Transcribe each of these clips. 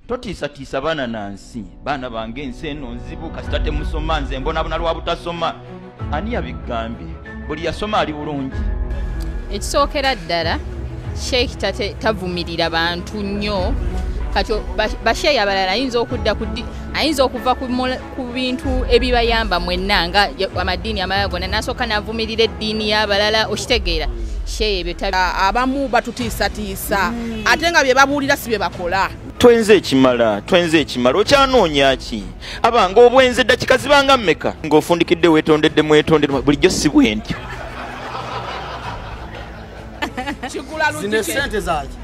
Totiisatiisa baana nansi, baana bange ensi eno nzibu, kasita temusoma, nze mbonabona lwa butasoma. Ani yabigambye? Buli yasoma ali bulungi. Ekisookera ddala, Sheikh tavumirira bantu nnyo. Kati basheeyi abalala ayinza okudda ku ayinza okuva ku bintu ebibayamba mwenna nga amaddiini amalala gonna, n'asooka n'avumirira eddiini y'abalala, okitegeera. Sheikh ebyo abamu batutiisatiisa ate nga bye babuulira si bye bakola. Twenze ekimala, twenze ekimala, okyanoonya ki? Abanga obwenzi eddakika zibanga mmeka? Ng'ofundikidde weetondedde mwetondere, bulijjo si bwe ntyo. Zino ssente zaaki?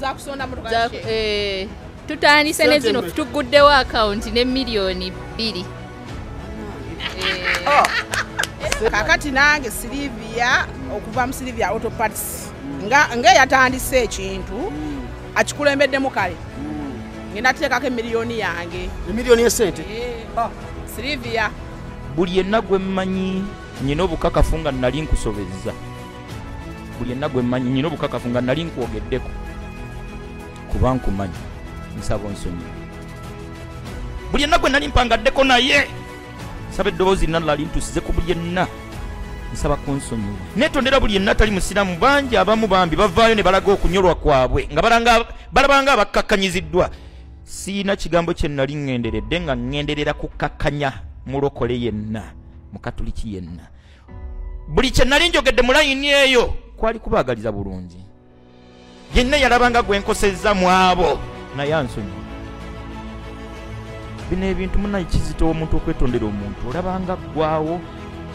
Zakusonda motoka. Tutandise ne zino, tuguddewo akawunti ne 2 million. Kakati nange Sylvia okuva mu Sylvia Auto Parts nga yatandise ekintu akikulembeddemu kale. Ngenda tuteekako emiliyoni yange. Emiliyoni y'essente? Sylvia. Buli yenna gwe mmanyi nnyina obukakafu nga nali nkusobezza. Buli yenna gwe mmanyi nnyina obukakafu nga nali nkwogeddeko. Kuba nkumanyi, nsaba onsonyiwe. Buli yenna gwe nali mpangaddeko naye, nsaba eddoboozi lina lali ntusize ku buli yenna, nsaba kunsonyiwa. Neetondera buli yenna atali musiraamu, bangi abamu bambi bavaayo ne balaga okunyolwa kwabwe nga balabanga abakkakkanyiziddwa. Siina kigambo kye nali ŋŋenderedde nga ŋŋenderera kukkakkanya mulokole yenna, mukatuliki yenna. Buli kye nali njogedde mu layini eyo kwali kubaagaliza bulungi. Yenna yalabanga gwe nkosezza mu abo, naye ansonyiwe. Bino ebintu munnaye kizitowa omuntu okwetondera omuntu, olabanga ggwawo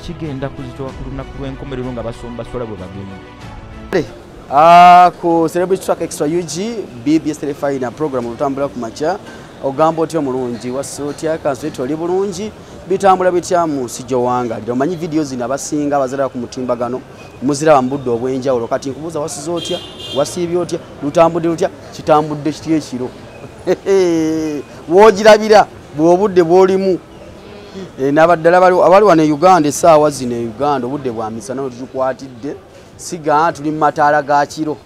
kigenda kuzitowa ku lunaku lw'enkomerero nga basombasola bwe bagenda. Ku Celebrity Track Extra UG BBS Telefina program olutambula ku makya, ogamba otya omulungi, wassa otya kansi oli bulungi, bitambula bitya mu nsi gy'owangalira. Omanyi vidiyo zino abasinga abaziraba ku mutimbagano muziraba mu budde obw'enjawulo. Kati nkubuuza, wasize otya, wasiibye otya, lutambudde lutya, kitambudde kitya ekiro? W'ogirabira bw'obudde bw'olimu. N'abaddala abali wano e Uganda essaawa zino e Uganda obudde bwa misana tukikwatidde, siga tuli mu mataala ga kiro.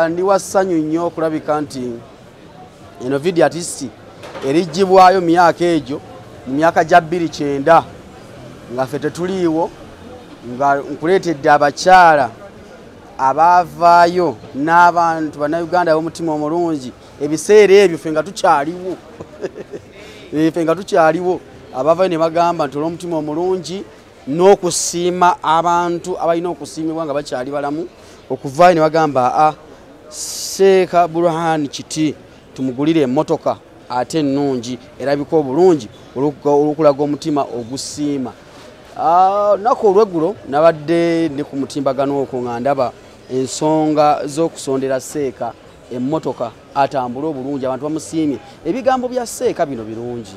Ndi wa ssanyu nnyo okulabika nti eno video artist erigibwayo myaka egyo, mu myaka gya 2009 nga ffe tetuliiwo, nga nkuleetedde abakyala abaavaayo n'abantu bannayuganda ab'omutima omulungi. Ebiseera ebyo ffe nga tukyaliwo, ffe nga tukyaliwo, abavaayo ne bagamba nti olw'omutima omulungi n'okusiima abantu abalina okusiimibwa nga bakyali balamu, okuvaayo ne bagamba a Sheikh Burhan Kiti tumugulire emmotoka ate ennungi erabika obulungi olw'okulaga omutima ogusiima. Olunaku olw'eggulo nabadde ndi ku mutimbagano okwo nga ndaba ensonga z'okusondera Seeka emmotoka atambule obulungi, abantu bamusiimye. Ebigambo bya Seeka bino birungi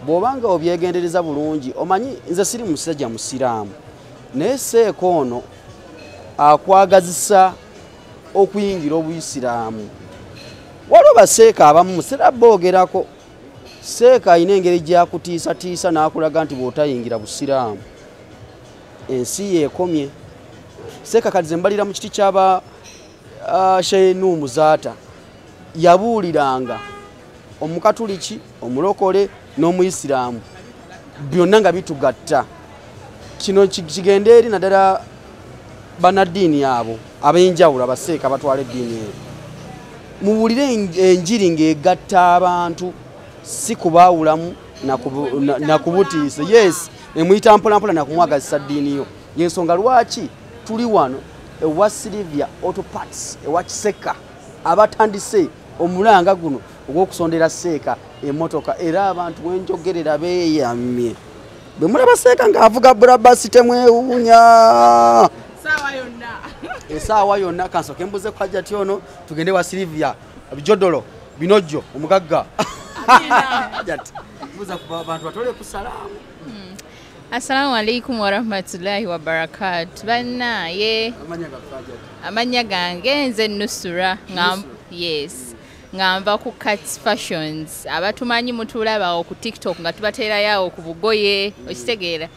bw'obanga obyegendereza bulungi. Omanyi nze siri musajja musiraamu, naye Seeka ono akwagazisa okuyingira obuyisiraamu. Waliwo baseeka abamu musera boogerako, Seeka alina engeri gy'akutiisatiisa n'akulaga nti bw'otayingira busiraamu ensi yeekomye. Seeka kati ze mbalira mu kiti ky'aba Sheikh Muzaata, yabuuliranga omukatuliki, omulokole n'omuyisiraamu, byonna nga bitugatta. Kino kigenda eri naddala bannaddiini abo ab'enjawulo, abaseeka batwala eddiini eyo. Muwulire enjiri ng'egatta abantu, si kubaawulamu na kubutiisa. Yes, emuyita mpolampola nakumwagazisa ddiini yo. Yensonga lwaki tuli wano ewa Sylvia Auto Parts ewa Kiseka, abatandise omulanga guno ogw'okusondera Seeka emmotoka. Era abantu bwenjogerera beeyamye, bwe mulaba Seeka ng'avuga Brabus temwewuunya. Essaawa yonna. Kansooke mbuze ku Hajjati ono, tugende wa Sylvia Bijodolo Binojjo omugagga. Hajjati, buuza ku bantu batole ku salaamu. Assalamu alaikum warahmatullahi wabarakatu. Bannaye, amannya gange nze Nusura, yes, nga nva ku Cats Fashions. Abatumanyi mutulabawo ku TikTok nga tubateerayo awo ku bugoye, okitegeera.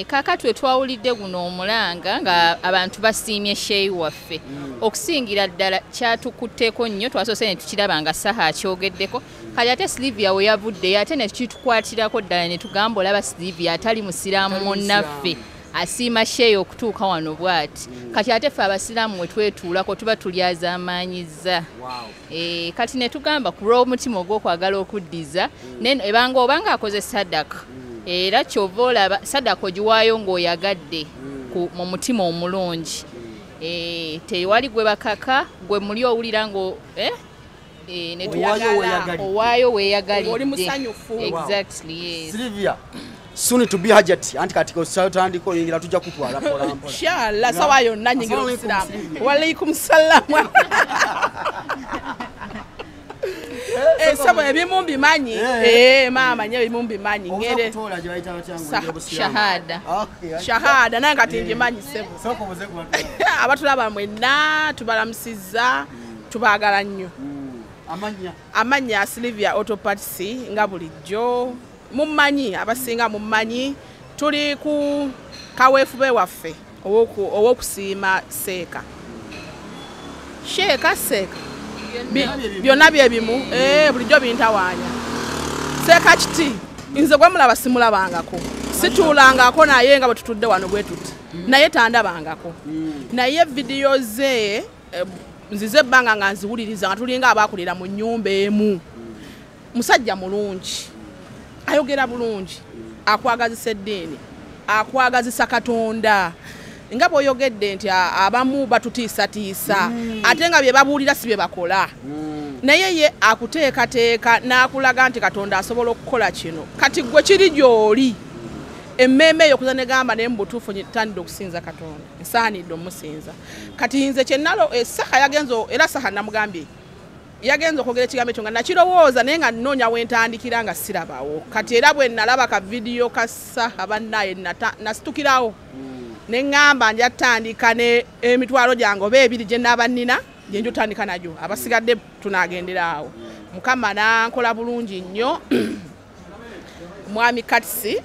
Kakati twawulidde guno omulanga nga abantu basiimye sheikh waffe. Okusingira ddala kyatukutteko nnyo, twasoose ne tukiraba nga Saha akyogeddeko. Kali ate Sylvia we yavudde ate ne kitukwatirako ddala ne tugamba olaba Sylvia atali musiraamu munnaffe asiima sheikh okutuuka wano bw'ati. Kati ate ffe abasiraamu we twetuulako tuba tulyazaamaanyizza. Kati ne tugamba ku lw'omutima ogw'okwagala okuddiza ebanga obanga akoze sadaka. Era kyova olaba sadaka ogiwaayo ng'oyagadde mu mutima omulungi. Tewali gwe bakaka, gwe muli owulira ngo owaayo weeyagalidde. Oli musanyufu. Exactly, yes. Sylvia, soon to be Hajati, anti kati otandika oyingira tujja kutwala mpola mpola. Inshallah, sawa yonna nyingira obusiraamu. Walaikum salaam. Sabo ebimu mbimanyi. Maama nye ebimu mbimanyi. Ngere shahada. Shahada naye kati ngimanyi sebo. Abatulaba mwenna tubalamusizza, tubaagala nnyo. Amannya Sylvia Auto Parts nga bulijjo mummanyi, abasinga mummanyi. Tuli ku kaweefube waffe ow'okusiima Seeka. Sheeka Seeka byonna bye bimu, bulijjo bintawaanya. Seeka Kiti nze gwe mulaba simulabangako, situulangako naye nga bwe tutudde wano bwe tuti, naye tandabangako. Naye vidiyo ze nzize ebbanga nga nziwuliriza nga tulinga abaakulira mu nnyumba emu. Musajja mulungi, ayogera bulungi, akwagazisa eddiini, akwagazisa Katonda. Nga bw'oyogedde nti abamu batutiisatiisa ate nga bye babuulira si bye bakola. Naye ye akuteekateeka n'akulaga nti Katonda asobola okukola kino. Kati gwe kiri gy'oli emmeeme eyo okuza negamba naye mu butuufu ntandidde okusinza Katonda, nsaanidde omusinza. Kati nze kye nalo Saha yagenze, era Saha namugambye yagenze okwogera ekigambo ekyo nga nakirowooza naye nga nnoonya we ntandikira nga sirabawo. Kati era bwe nalaba ka vidiyo ka Saha bannaye nasitukirawo ne ŋŋamba nja ttandika ne emitwalo gyange oba ebiri gye naaba nnina gye nja otandika nagyo, abasigadde tunaagendera awo. Mukama n'ankola bulungi nnyo. Mwami Katsi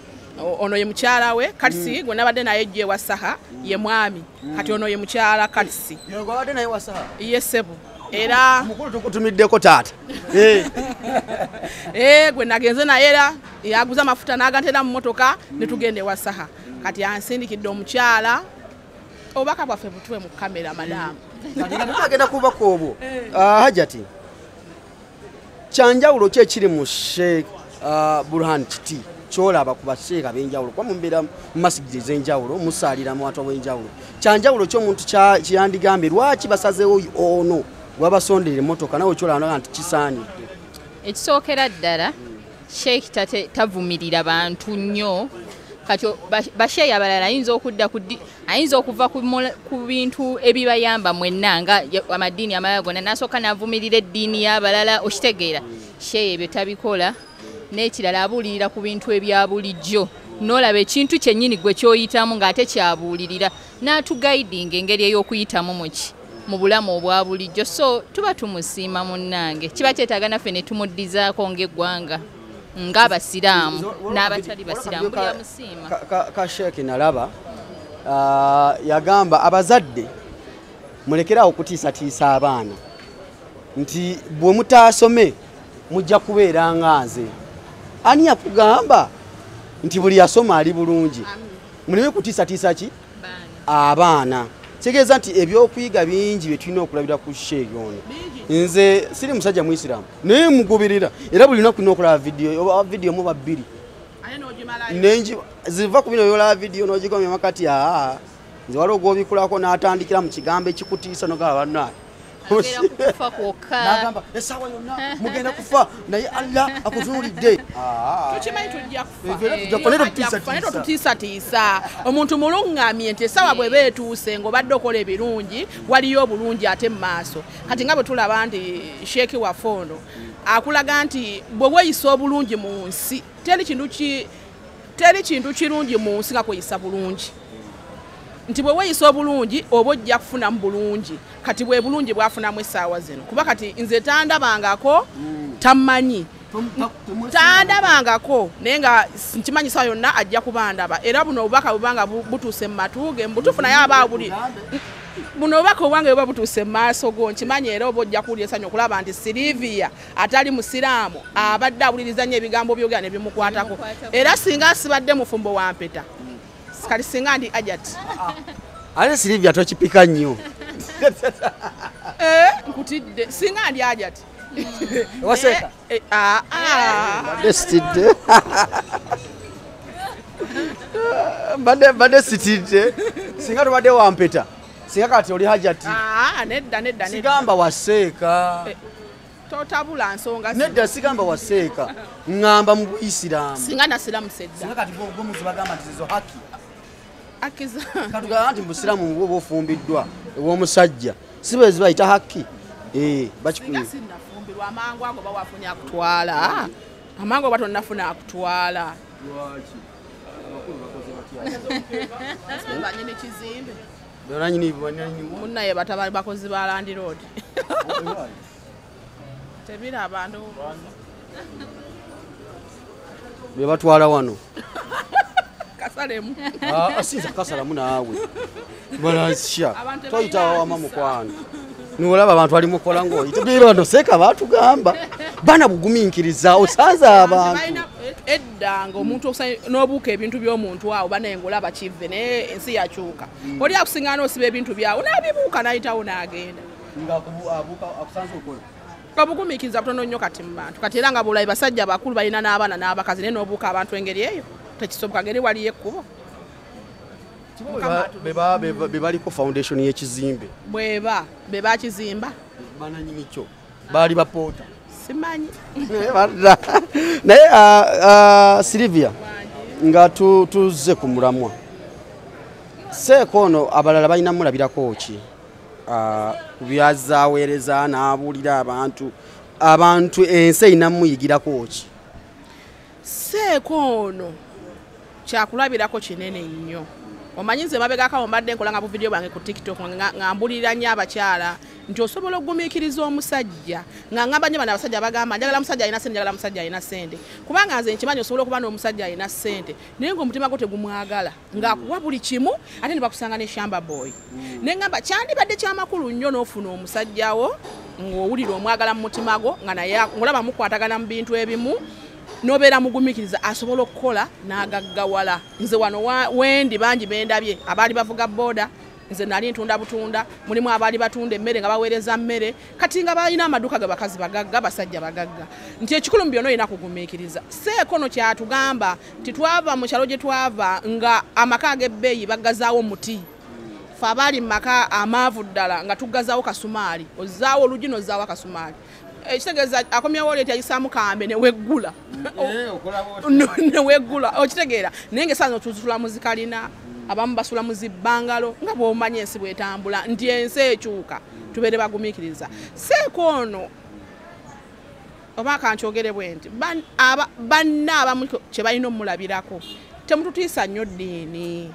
ono ye mukyala we Katsi gwe nabadde naye ejjo ewa Saha ye mwami. Kati ono ye mukyala Katsi. Gwabadde naye wa Saha? Ye ssebo. Era mukulu tukutumiddeko taata. Gwe nagenze naye era yaguza amafuta n'agantera mu mmotoka ne tugenda ewa Saha. Kati ansindikidde omukyala, obubaka bwaffe butuwe mu kamera madaamu. Agenda kubaka obwo. Hajati, kyanjawulo ki ekiri mu Sheikh Burhan Kiti kyolaba ku basheikh ab'enjawulo? Kuba mubeera mu masigiri ez'enjawulo, musaalira mu bantu ab'enjawulo. Kyanjawulo ki omuntu kyeyandigambye lwaki basazeewo ono gwabasonderera emmotoka nawe kyolaba nti kisaanidde? Ekisookera ddala Sheikh tavumirira bantu nnyo. Kati basheikh abalala ayinza okudda ayinza okuva ku bintu ebibayamba mwenna nga amadiini amalala gonna n'asooka n'avumirira eddiini y'abalala, okitegeera. Sheikh ebyo tabikola. N'ekirala abuulirira ku bintu ebya bulijjo, n'olaba ekintu kyennyini gwe ky'oyitamu ng'ate kyabuulirira, n'atugaidinga engeri ey'okuyitamu muki mu bulamu obwa bulijjo. So tuba tumusiima munnange, kiba kyetaaga naffe ne tumuddizaako ng'eggwanga ng'abasiraamu n'abatali basiraamu buli amusiima. Ka Sheikh nalaba yagamba abazadde mulekerawo okutiisatiisa abaana nti bwe mutaasome mujja kubeera nga nze. Ani yakugamba nti buli yasoma ali bulungi? Muleme kutiisatiisa ki abaana. Kitegeeza nti ebyokuyiga bingi bye tulina okulabira ku Sheikh ono. Nze siri musajja muisiraamu naye mugubirira, era buli lunaku nina okulaba vidiyo muba bbiri ziva ku bino byolaba vidiyo n'ogikomya makati. Nze waliwo gw'obikulako n'atandikira mu kigambo ekikutiisa nogamba bannaye kufa kwokka, n'agamba essaawa yonna mugenda kufa naye Allah akutunuulidde. Tukimanyi tujja kufa, naye totutiisatiisa. Omuntu muluŋŋamye nti essaawa bw'eba etuuse ng'obadde okola ebirungi waliyo obulungi ate mu maaso. Kati nga bwe tulaba nti Sheikh waffe ono akulaga nti bwe weeyisa obulungi mu nsi, teri kintu kirungi mu nsi nga kweyisa bulungi. Nti bwe weeyisa obulungi oba ojja kufunamu bulungi. Kati bwe bulungi bwafunamu essaawa zino, kuba kati nze tandabangako tammanyi, Tandabangako naye nga nkimanyi sawa yonna ajja kubandaba era buno obubaka bubanga butuuse mu matu ge mbutuufu naye aba buli buno obubaka obwange buba butuuse mu maaso go nkimanyi era oba ojja kuwulira essanyu okulaba nti Silivia atali musiraamu abadde awuliriza nnyo ebigambo byogera ne bimukwatako era singa asibadde mufumbo wa mpeta kali singa ndi Hajati. Ate Silivia tokipika nnyo. Nkutidde singa ndi Hajati. Waseka. Mbadde mbadde sitidde. Singa tobadde wampeta. Singa kati oli Hajati. Nedda nedda. Sigamba waseeka. Totabula nsonga. Nedda sigamba waseeka. Ngamba mu Buisiraamu. Singa nasiramu sedda. Singa kati bo muzibagamba nti zizo haki. Akiza. Katugamba nti mu Busiraamu bwo bwofumbiddwa ew'omusajja. Si bwe zibayita haki. Singa sinnafumbirwa amangu ago bawafunye akutwala. Amangu oba tonnafuna akutwala. Lwaki? Abakulu bakoze batya? Banyini kizimbe. Banyini banyini. Munnaye batabali bakozi ba landlord. Tebira abantu. Be batwala wano. Kasalemu. Asinza kasalamu naawe. Balasha. Toyita wama mukwano. Niwolaba abantu ali mukola ng'oyita biro no seka batugamba bana bugumiikiriza osanza abantu edda ng'omuntu n'obuuka ebintu by'omuntu awo banaye ng'olaba kive naye ensi yakyuka oli akusingaana osiba ebintu byawo n'abibuuka n'ayitawo n'agenda obugumiikiriza butono nnyo kati mu bantu kati era nga bulayi basajja bakulu balina n'abaana n'abakazi naye n'obuuka abantu engeri eyo tekisoboka ngeri waliyo ekkubo. Be baliko foundation y'ekizimbe bweba be bakizimba bananyini kyo baali bapoota simanyi. Naye Silivia nga tuzze ku mulamwa seeko ono abalala balina mulabirako ki ku byazaaweereza n'abuulira abantu ensi erina muyigirako ki? Seeko ono kyakulabirako kinene nnyo. Omanyi nze mabegako mbadde nkola nga buvidiyo bwange ku TikTok nga mbulira nnyo abakyala nti osobola okugumiikiriza omusajja nga ngamba nnyo bano abasajja bagamba njagala musajja alina ssente njagala musajja alina ssente kubanga nze nkimanyi osobola okuba n'omusajja alina ssente naye ng'omutima gwo tegumwagala ng'akuwa buli kimu ate ne bakusanga ne shamba boy. Ne ngamba kyandibadde kyamakulu nnyo n'ofuna omusajja wo ng'owulira omwagala mu mutima gwo nga naye ng'olaba mukwatagana mu bintu ebimu nobeera mugumiikiriza asobola okukola n'agaggawala. Nze wano wendi bangi bendabye abaali bavuga boda nze nali ntunda butunda mulimu abaali batunda emmere nga baweereza mmere kati nga balina amaduuka ga bakazi bagagga basajja bagagga nti ekikulu mu byonna olina kugumiikiriza. Seekono kyatugamba nti twava mu kyalo gye twava nga amaka ag'ebbeeyi baggazaawo muti ffe abaali mu maka amaavu ddala nga tuggazaawo kasumaali ozzaawo olugi n'ozzaawo akasumaali ekitegeeza akomyewo oleeti ayisaamu kambe ne weggula okitegeera naye ng'essaawa zino tuzitula mu zikalina abamu basula mu zibbangalo nga bw'omanyi ensi bw'etambula nti ensi ekyuka tubeere bagumiikiriza. Seeko ono oba kankyogere bwe nti banna abamu kye balina omulabirako temututiisa nnyo ddiini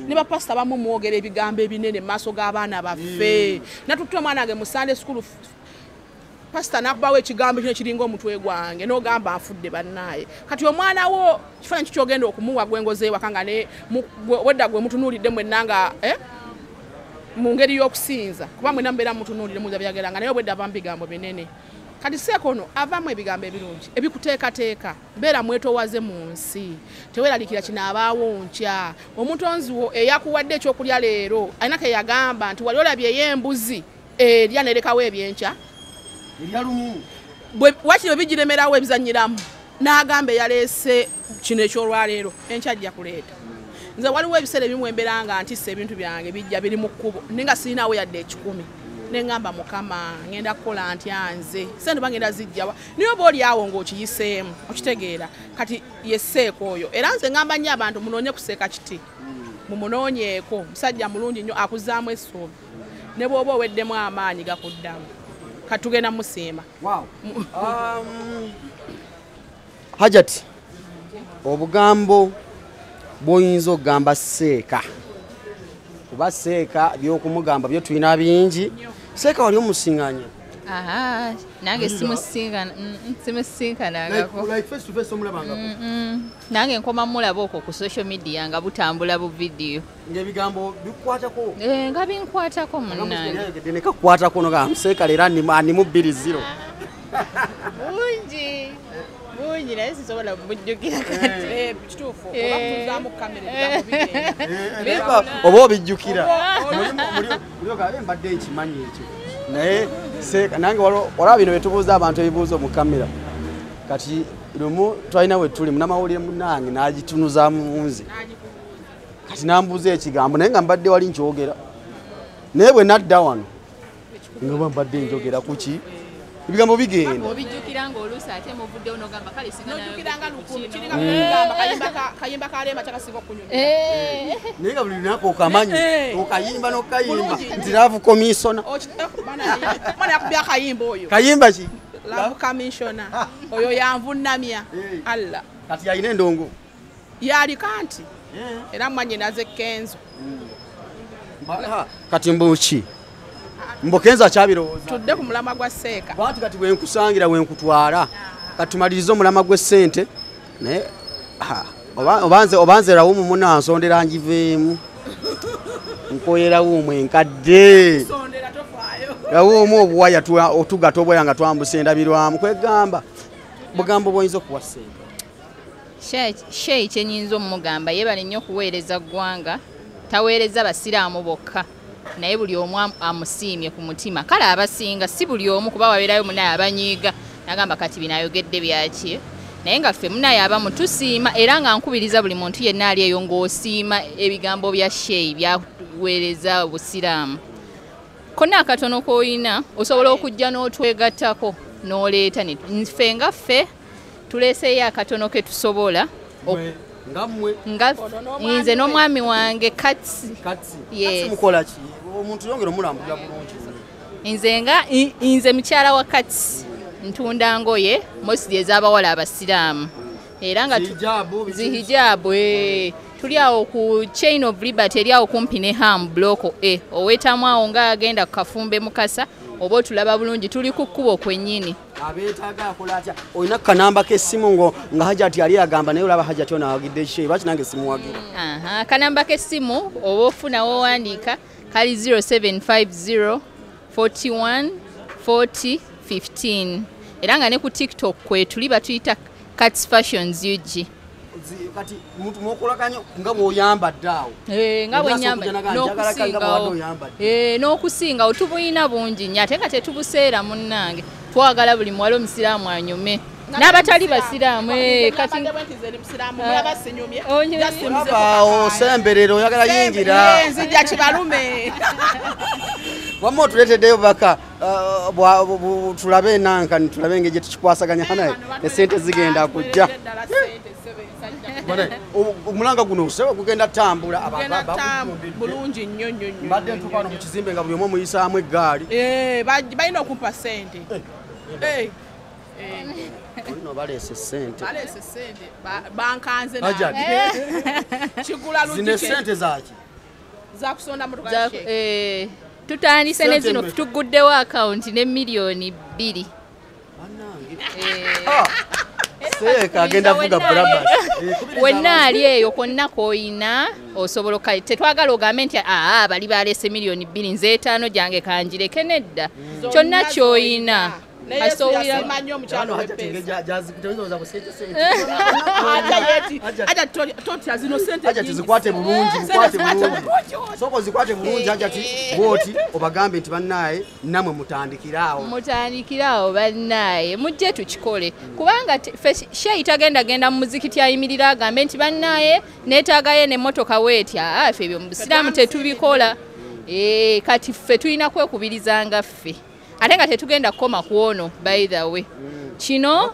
ne bapasita abamu mwogera ebigambo ebinene mu maaso g'abaana baffe natutte omwana wange mu Sunday school pasita nakubawo ekigambo kino kiringa omutwe gwange n'ogamba nfudde bannaaye kati omwana wo kifaananyi kikyogenda okumuwa gwengoze ewaka nga ne wedda gwe mutunuulidde mwenna nga mu ngeri y'okusinza kuba mwenna mubeera mutunuulire muza byagera nga naye obwedda avamu bigambo binene. Kati seeko ono avaamu ebigambo ebirungi ebikuteekateeka beera mwetowaze mu nsi teweeralikira kino abaawo nkya omutonzi wo eyakuwadde ekyokulya leero alina ke yagamba nti wali olabye ey'embuzi erya nerekawo ebyenkya wakiri bwe bigiremerawo ebizannyiramu n'agamba eyaleese kino ekyolwaleero enkya ajja kuleeta. Nze waliwo ebiseera ebimu embeera nga ntisse ebintu byange bijja biri mu kkubo naye nga sirinaawo yadde 10 ne ŋŋamba Mukama ŋŋenda kukola ntya nze ssente oba ŋŋenda zijjawa naye oba oli awo ng'okiyiseemu okitegeera kati ye seeko oyo. Era nze ŋŋamba nnyo abantu munoonye kuseeka kiti mumunoonyeeko musajja mulungi nnyo akuzzaamu essuubi ne bw'oba oweddemu amaanyi gakuddamu katugenda musiima. Hajati obugambo bw'oyinza okugamba seeka kuba seeka by'okumugamba byo tulina bingi. Seeka wali omusinganya? Aha, nange simusinkanangako. Like face to face omulabangako. Nange nkoma mulaba okwo ku social media nga butambula bu video. Ng'ebigambo bikukwatako. Nga binkwatako munnange. Ne kakukwatako noga Seeka leero animu 2-0. Bungi. Bungi naye sisobola kubujjukira kati. Kituufu oba kutuzaamu kamera ebigambo bigenda. Oba obijjukira. Muli mbadde nkimanyi ekyo. Naye Seeka nange waliwo bino bye tubuuza abantu ebibuuzo mu kamera. Kati lumu twalina we tuli munnamawulire munnange n'agitunuzaamu nze. Kati n'ambuuza ekigambo naye nga mbadde wali nkyogera. Naye bwe nadda wano nga mbadde njogera ku ki? Ebigambo bigenda. Obijjukira ng'oluusi ate muvuddewo n'ogamba kale singa n'ojjukira nga lukumi kiringa kugamba kayimba kaleema kyakasinga okunyumira. Naye nga buli lunaku okamanyi okayimba n'okayimba nti love commissioner. Mwana yakubye akayimba oyo. Kayimba ki? Love commissioner. Oyo yanvunnamya. Allah. Kati yalina endongo. Yaliko anti. Era mwannyinaze Kenzo. Kati mbu ki? Mbu Kenzo akyabirowooza. Tudde ku mulamwa gwa Seeka. Bw'ati kati bwe nkusangira we nkutwala. Kati tumalirize omulamwa gw'essente. Naye obanze Rawumu munansondera ngiveemu. Nkoye Rawumu enkadde. Sondera tofaayo. Rawumu obuwaya otugata obwaya nga twambusa endabirwamu kwegamba. Bugambo bw'oyinza okuwa Seeka. Sheikh kye nnyinza omugamba yeebale nnyo okuweereza ggwanga. Taweereza basiraamu bokka. Naye buli omu amusiimye ku mutima. Kale abasinga si buli omu kuba wabeerayo munnaye abanyiiga n'agamba kati bino ayogedde byaki. Naye nga ffe munnaye abamu tusiima era nga nkubiriza buli muntu yenna ali eyo ng'osiima ebigambo bya Sheikh byaweereza obusiraamu. Konna akatono k'olina osobola okujja n'otwegattako n'oleeta ffe nga ffe tuleeseeyo akatono ke tusobola. Nga nze n'omwami wange Katsi. Yes. Mukola ki? Omuntu yongera omulambulira bulungi. Nze nga nze mukyala wa Katsi ntunda ngoye mostly ez'abawala abasiraamu. Era nga zihijabu tuli awo ku Chain of Liberty eri awo kumpi ne Ham Block A. Oweetamu awo nga agenda ku Kafumbe Mukasa oba otulaba bulungi tuli ku kkubo kwennyini. Abeetaaga akola atya? Olina kanamba k'essimu nga Hajati yali agamba naye olaba Hajati ono awagidde Sheikh lwaki nange simuwagira? Akanamba k'essimu oba ofuna w'owandiika kali 0750 41 40 15. Era nga ne ku TikTok kwe tuli batuyita Kats Fashions UG. Kati muntu mwokolaganya nga bw'oyambadde awo. Nga bwe nnyambadde n'okusingawo. N'okusingawo tubuyina bungi nnyo ate nga tetubuseera munnange. Twagala buli muwala omusiraamu anyume. N'abatali basiraamu kati olaba osemberera oyagala yingira. Nzija kibalume. Wamma otuleeteddeyo bubaka tulabe nankani tulabe engeri gye tukikwasaganya naye essente zigenda kujja. Omulanga guno osebo gugenda tambula bulungi nnyo nnyo nnyo. Mbadde ntuuka wano mu kizimbe nga buli omu omuyisaamu eggaali. Balina okumpa ssente. Olino baleese ssente. Baleese ssente bankanze nange. Kigula zino essente zaaki? Zakusonda mmotoka ya Sheikh. Tutandise ne zino tuguddewo akawunti ne miliyoni 2. Bannange. Seeka agenda vuga Brabus. Wenna ali eyo konna k'oyina osobola tetwagala ogambe nti bali baleese miliyoni 2 nze 5 gyange kanjireke nedda. Kyonna ky'oyina. Zikwate bulungi, zikwate bulungi. Soko zikwate bulungi Hajati bw'oti obagambe nti bannaye nammwe mutandikiraawo. Mutandikiraawo bannaye mujje tukikole kubanga Sheikh tagenda genda mu muzikiti ayimirira agambe nti bannaye neetaagayo n'emmotoka weetya. Ffe ebyo mu busiraamu tetubikola. Kati ffe tulina kwekubirizanga ffe. Ate nga tetugenda kukoma ku ono by the way. Kino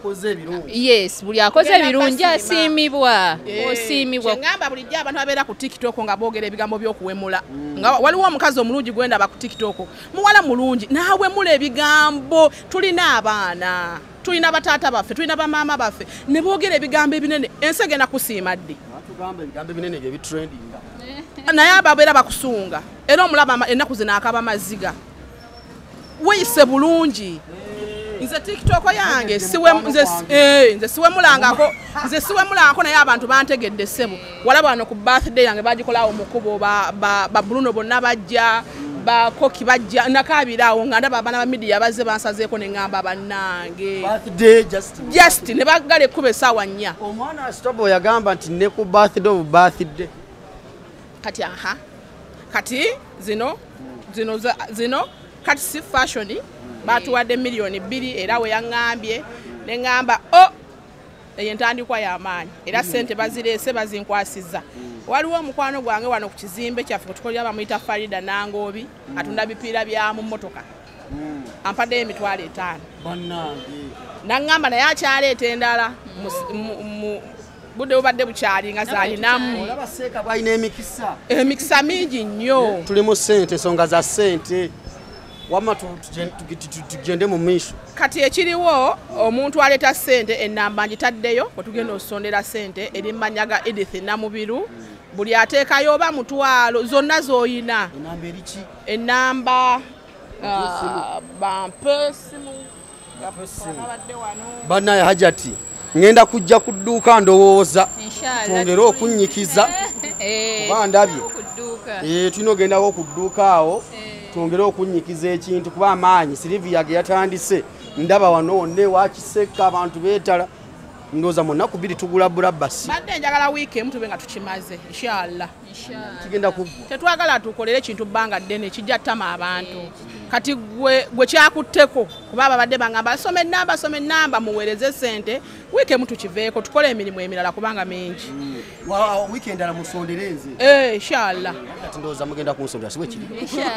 yes, buli akoze ebirungi asiimibwa. Osiimibwa. Kyengamba bulijjo abantu abeera ku TikTok nga boogera ebigambo by'okuwemula. Nga waliwo omukazi omulungi gwendaba ku TikTok. Muwala mulungi n'awemula ebigambo. Tulina abaana, tulina bataata baffe, tulina bamaama baffe ne boogera ebigambo ebinene. Ensi egenda kusiima ddi? Batugamba ebigambo ebinene bye bitrendinga. Naye ababeera bakusunga. Era omulaba ennaku zino akaba maziga. Weeyise bulungi. Nze TikTok yange nze siwemulangako naye abantu bantegedde ssebo. Walaba wano ku birthday yange bagikolawo mu kkubo, ba Bruno bonna bajja, ba Koki bajja, nakaabiraawo nga ndaba abaana ba media bazze bansazeeko ne ŋŋamba bannange. Birthday just ne baggala ekkubo essaawa 4. Omwana Stobo yagamba nti ne ku birthday of birthday. Kati aha. Kati zino zino kati si fashion batuwadde 2 million era we yaŋŋambye ne ŋŋamba o eyo entandikwa y'amaanyi era ssente bazireese bazinkwasizza. Waliwo omukwano gwange wano ku kizimbe kyaffe kwe tukolera bamuyita Farida Nangobi atunda bipiira bya mu mmotoka. Ampaddeyo 5,000. Bannange. Naŋŋamba naye akyaleeta endala budde bubadde bukyali nga zaalinamu. Olaba Seeka bw'alina emikisa. Emikisa mingi nnyo. Tuli mu ssente, ensonga za ssente. Wamma tugende mu miiso. Kati ekiriwo omuntu aleeta ssente ennamba ngitaddeyo kwe tugenda osondera ssente eri mmannya ga Edith Namubiru. Buli ateekayo oba mutwalo zonna z'oyina. Ennamba eri ki? Ennamba bampe essimu. Bannaye Hajati ngenda kujja ku dduuka ndowooza twongere okunnyikiza kuba ndabye. Tulina ogendawo ku dduuka awo twongere okunnyikiza ekintu kuba amaanyi Sylvia ge yatandise ndaba wano wonna ewa Kiseka abantu beetala ndowooza mu nnaku 2 tugula bulabasi. Badde njagala wiiki emu tube nga tukimaze inshallah. Kigenda kuggwa. Tetwagala tukolere ekintu bbanga ddene kijja ttama abantu. Kati gwe kyakutteko kuba babadde bangamba soma ennamba muweereze ssente wiiki emu tukiveeko tukole emirimu emirala kubanga mingi. Wiiki endala musondere nze. Inshallah. Kati ndowooza mugenda kunsondera si bwe kiri?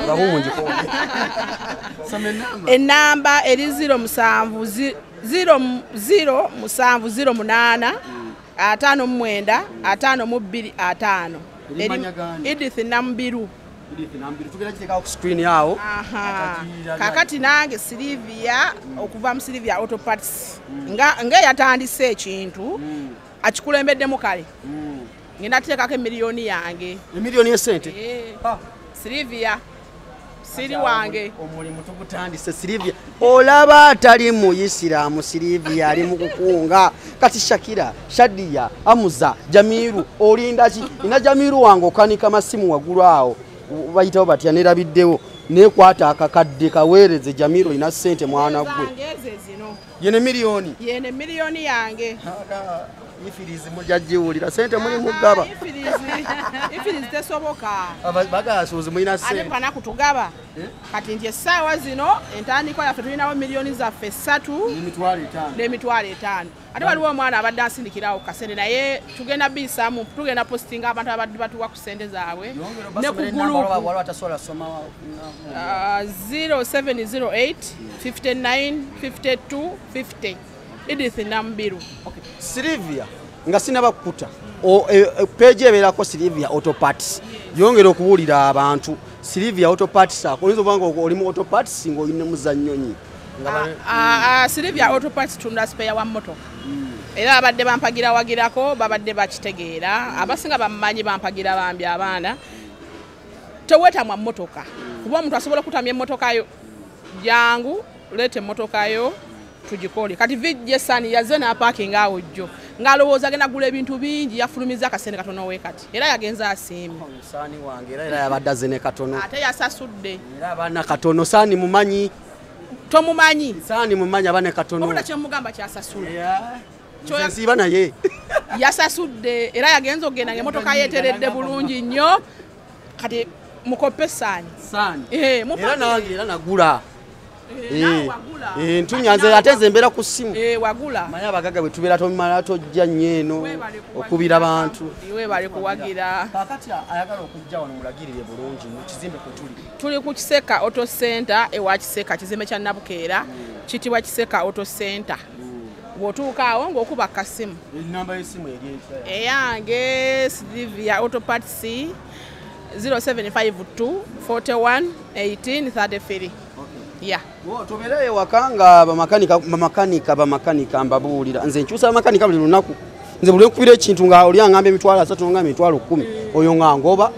Nga bumungikoonye. Soma ennamba. Ennamba eri 07 0 0 7 0 8 59 52 5. Edith Namubiru. Tugenda kiteekawo ku screen awo. Kakati nange Sylvia okuva mu Sylvia Auto Parts nga yatandise ekintu akikulembeddemu kale. Ngenda kuteekako emiliyoni yange. Emiliyoni y'essente? Sylvia siri wange. Omulimu tugutandise Sylvia. Olaba atali mu Isiraamu Sylvia ali mu kukunga. Kati Shakira, Shadia, Amuza, Jamiru, olinda ki? Ina Jamiru wange okanika masimu waggulu awo. Bayitawo batya nerabiddewo nekwata akakadde kaweereze Jamiru ina ssente mwana gwe. Yene miliyoni. Yene miliyoni yange. Ifirizi mujja giwulira ssente muli mugaba. Ifirizi tesoboka. Bagasuuzi mulina ssente. Ate mukana kutugaba. Kati nti essaawa zino entandikwa yaffe tulinawo miliyoni zaffe 3 n'emitwalo 5. Ate waliwo omwana abadde ansindikirawo ku kasente naye tugenda biyisaamu tugenda postinga abantu abadde batuwa ku ssente zaabwe. Ne ku gulupu. 0708 59 52 50. Edith Namubiru. Sylvia nga sinaba kukuta page ebeerako Sylvia Auto Parts. Yongera okuwulira abantu Sylvia Auto Parts ako oyinza okuba nga oli mu Auto Parts ng'olina muzannyonyi. Sylvia Auto Parts tunda spare wa mmotoka. Era abadde bampagira wagirako babadde bakitegeera abasinga bammanyi bampagira bambi abaana. Teweetamwa mmotoka kuba omuntu asobola okutamya emmotoka yo jangu leeta emmotoka yo tugikole. Kati VJ Sani yazze n'apaakinga awo jjo ng'alowooza agenda kugula ebintu bingi yafulumiza akasente katono we kati era yagenze asiimye. Sani wange era yabadde azze ne katono. Ate yasasudde. Era abaana katono Sani mumanyi. Tomumanyi. Sani mumanyi abaana katono. Obula kye mugamba kyasasula. Nsiiba naye. Yasasudde era yagenze okugenda ng'emmotoka yeeteredde bulungi nnyo. Kati mukoppe Sani. Sani. Era nange era nagula. Ntunya nze ate nze mbeera ku ssimu. Wagula. Manyi abagagga bwe tubeera tomala tojja nnyo eno okubira bantu. Weebale kuwagira. Kaakati ayagala okujja wano mulagirire bulungi mu kizimbe kwe tuli. Tuli ku Kiseka Auto Center ewa Kiseka kizimbe kya Nabukeera kitibwa Kiseka Auto Center. Bw'otuuka awo ng'okuba akasimu. Ennamba y'essimu eri etya? Eyange Sylvia Auto Parts 0752 41 18 33. Yeah. Tubeere ewaka nga bamakanika mbabuulira. Nze nkyusa bamakanika buli lunaku. Nze buli lwenkubira ekintu nga oli angamba 30,000 nga 10,000 oyo nga ngoba.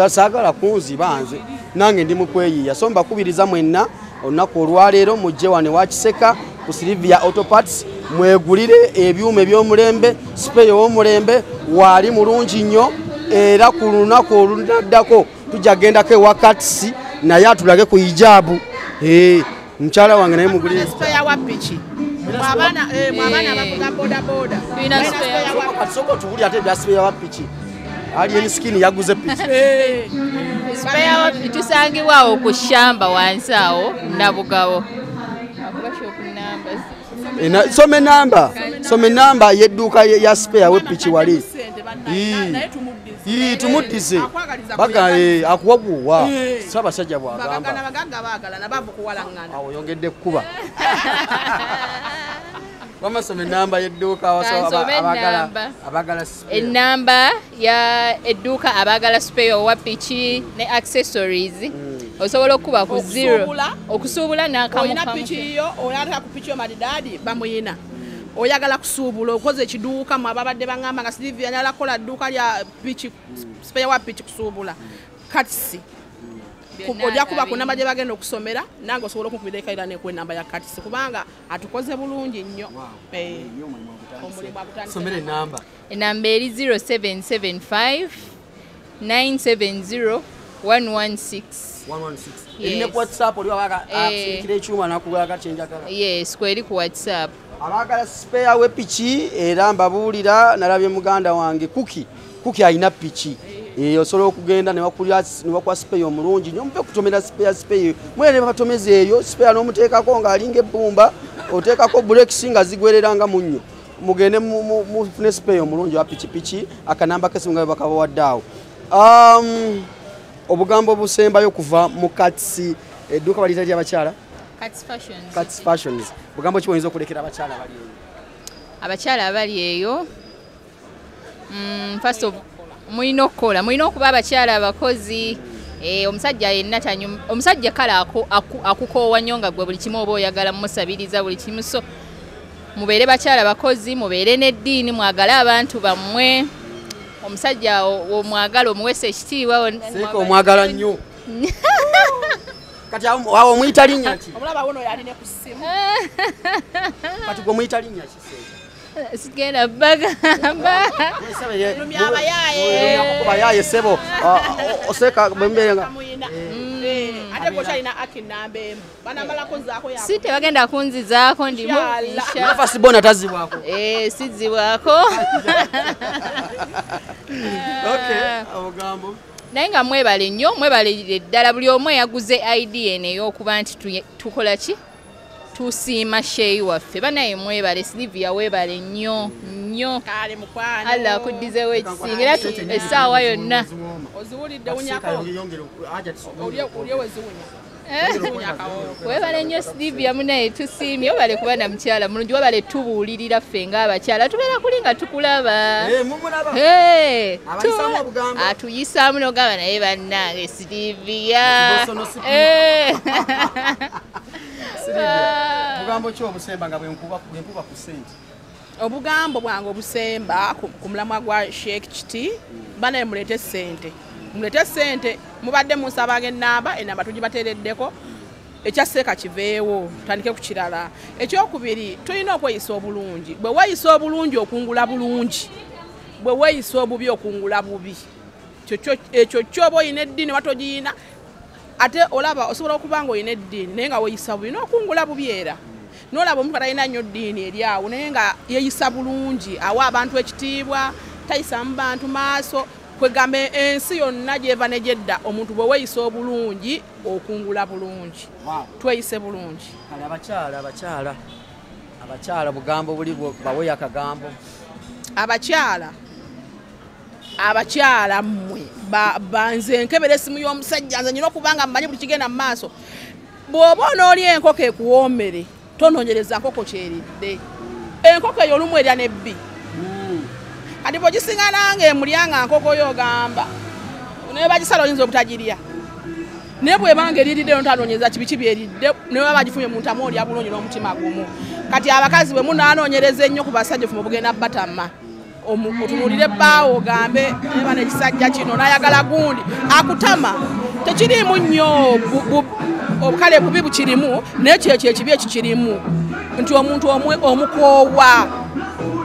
Saagala kunziba nze. Nange ndi mu kweyiiya. So mbakubiriza mwenna Olunaku olwaleero mujje wano wa Kiseka ku Sylvia Auto Parts mwegulire ebyuma eby'omulembe, spare ow'omulembe waali mulungi nnyo. Era ku lunaku olunaddako tujja gendako ewa Katsi naye atulage ku hijabu. Mukyala wange naye mugulire spare wa piki. Abaana abaana bavuga boda boda. Tulina spare wa Katsoko tuwuli ate bya spare wa piki. Ali skin yaguze piki. Spare wa tusangibwa awo ku shamba wansi awo Nabugabo. Soma enamba. Soma enamba y'edduuka ya spare we piki wali. Tumuddize. Baga akuwaguwa. Ssaabasajja bw'agamba. Bagagga baagala nabavu kuwalangana. Awo yongedde kukuba. Wama soma enamba y'edduuka abagala spare. Enamba ya edduuka abagala spare owa piki ne accessories. Osobola okuba ku 0 okusuubula n'akamu olina piki yo oyagala ku piki yo maridadi bamuyina. Oyagala kusuubula okoze ekiduuka mu ababadde bangamba nga Sylvia nyala kola dduuka lya piki spare wa piki kusuubula. Katsi ojja kuba ku namba gye bagenda okusomera nange osobola okunkubira ekaira nekuwa enamba ya Katsi kubanga atukoze bulungi nnyo. Somera enamba. Enamba eri 0775 970 116. 116. Erine ku WhatsApp oli wabaga akusindikira ekyuma n'akugulaga kyenjagala. Yes, kweri ku WhatsApp. Abaagala spare we piki era mbabuulira nalabye muganda wange Kuki. Kuki alina piki. Osobola okugenda ne bakuwa spare omulungi nnyo muve kutomera spare. Mwene batomeza eyo spare n'omuteekako ng'alinga ebbumba, oteekako brakes nga zigwerera nga munnyo. Mugende mufune spare omulungi wa pikipiki akanamba k'essimu nga bakabawadde awo. Obugambo obusembayo kuva mu Katsi edduuka baliyita lya abakyala? Katsi Fashions. Katsi Fashions. Bugambo ki oyinza okulekera abakyala abali eyo? Abakyala abali eyo first of mulina okukola, mulina okuba abakyala abakozi. Omusajja yenna omusajja kale akukoowa nnyo nga gwe buli kimu oba oyagala mumusabiriza buli kimu. So mubeere bakyala bakozi, mubeere n'eddiini, mwagale abantu bammwe. Omusajja omwagala omuweesa ekitiibwa. Seeka omwagala nnyo. Kati awo omuyita linnya ki? Omulaba wono yalina ku ssimu. Kati gwe omuyita linnya ki Seeka? Sigenda bagamba. Lumya abayaaye. Abayaaye ssebo. Oseeka bwembeera nga. Ate gwe okyalina aki namba emu. Banamalako nzaako yaako. Si tebagenda kunzizaako ndimu. Nafa Sibona tazibwako. Sizibwako. Okay, obugambo. Naye nga mwebale nnyo, mwebalire ddala buli omu eyaguze ID eno ey'okuba nti tukola ki? Tusiima sheeyi waffe. Banaye mwebale, Sylvia weebale nnyo nnyo. Kale mukwano. Allah akuddizeewo ekisinga era essaawa yonna. Oziwulidde wunyako. Olye weziwunya. Webale nnyo Sylvia munaye tusiimye, webale kuba na mukyala mulungi, webale tubuulirira ffe ng'abakyala tubeera kuli nga tukulaba. Atuyisaamu n'ogamba naye bannange Sylvia. Obugambo ki obusemba nga bwe nkuba ku ssente? Obugambo bwange obusemba ku mulamwa gwa Sheikh Kiti, banaye muleete ssente. Mulete ssente, mubadde munsabanga enamba tugibateereddeko, ekya Seeka kiveewo, tutandike ku kirala. Ekyokubiri, tulina okweyisa obulungi. Bwe weeyisa obulungi okungula bulungi, bwe weeyisa obubi okungula bubi. Ekyo kyoba oyina eddiini oba togiyina, ate olaba osobola okuba nga oyina eddiini naye nga weeyisa bubi n'okungula bubi era. N'olaba omuntu atalina nnyo ddiini eri awo naye nga yeeyisa bulungi, awa abantu ekitiibwa, tayisamu bantu maaso. Kwegamba ensi yonna gyeva ne gyedda, omuntu bwe weeyisa obulungi okungula bulungi. Tweyise bulungi. Kale abakyala abakyala bugambo buli bawe akagambo. Abakyala mmwe banze nkebera essimu y'omusajja nze nnina okuba nga mmanyi buli kigenda mu maaso. Bw'oba onoolya enkoko ekuwoomere, tonoonyereza nkoko kyeridde. Enkoko eyo olumu erya n'ebbi. Kati bw'ogisingana ng'emulya nga nkoko yo ogamba naye bagisala oyinza obutagirya. Naye bw'ebanga eriridde n'otanoonyereza kibi kibi eridde, naye baba bagifumye mu ntamu olya bulungi n'omutima gumu. Kati abakazi bwe munaanoonyereza ennyo ku basajja ffe mubugenda batama. Otunuulire bbaawo ogambe naye bano ekisajja kino n'ayagala gundi akutama. Tekiriimu nnyo Obukale bubi bukirimu naye kyekyo ekibi ekikirimu nti omuntu omukoowa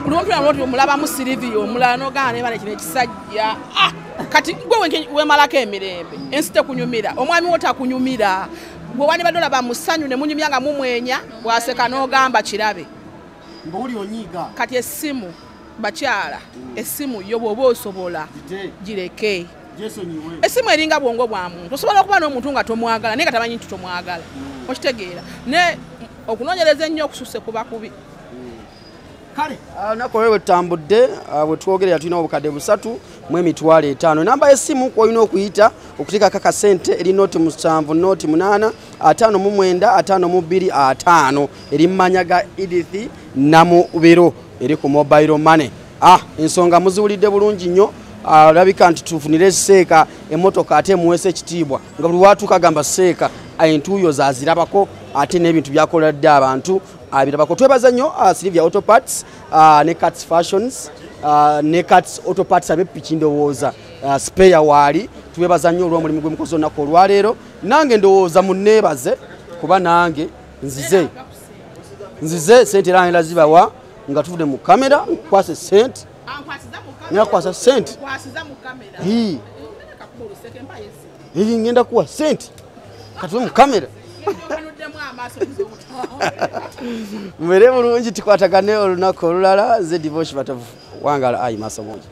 olwomuntu omulabamu Silivia omulala n'ogamba naye bane kino ekisajja kati gwe wemalako emirembe ensi tekunyumira omwami wo takunyumira gwe wandibadde olaba mu ssanyu ne munyumya nga mumwenya bw'aseka n'ogamba kirabe kati essimu bakyala essimu yo bw'oba osobola gireke esimu eringa bwongo bwa muntu osobola okuba n'omuntu nga tomwagala naye nga tamanyi nti tomwagala okitegeera ne okunoonyereza ennyo okususe kuba kubi. Kale olunaku olwo bwe tutambudde bwe twogerera tulina obukadde 3 mu 500. Enamba y'essimu kwolina okuyita okuteekako akasente eri 07 08 59 52 50 eri mu mannya ga Edith Namubiro eri ku mobile money. Ensonga muziwulidde bulungi nnyo. Alabika nti tufunire seeka emmotoka ate emuweesa ekitiibwa nga buli watuuka agamba seeka entuuyo zazirabako ate n'ebintu byakoledde abantu abirabako. Twebaza nnyo Silivia Auto Parts ne Cats Fashions ne Cats Auto Parts ab'eppiki ndowooza spare waali. Twebaza nnyo olw'omulimu gwe mukozi olunaku olwaleero. Nange ndowooza munneebaze kuba nange nzize sente era ngenda zibawa nga tuvudde mu kamera nkwase sente Nyakwasa sente. Hii. Hii ngenda kuwa sente katuve mu kamera. Mubeere bulungi tukwatagane olunaku olulala. Nze Divoshi Batovu wangala ayi maaso mungi.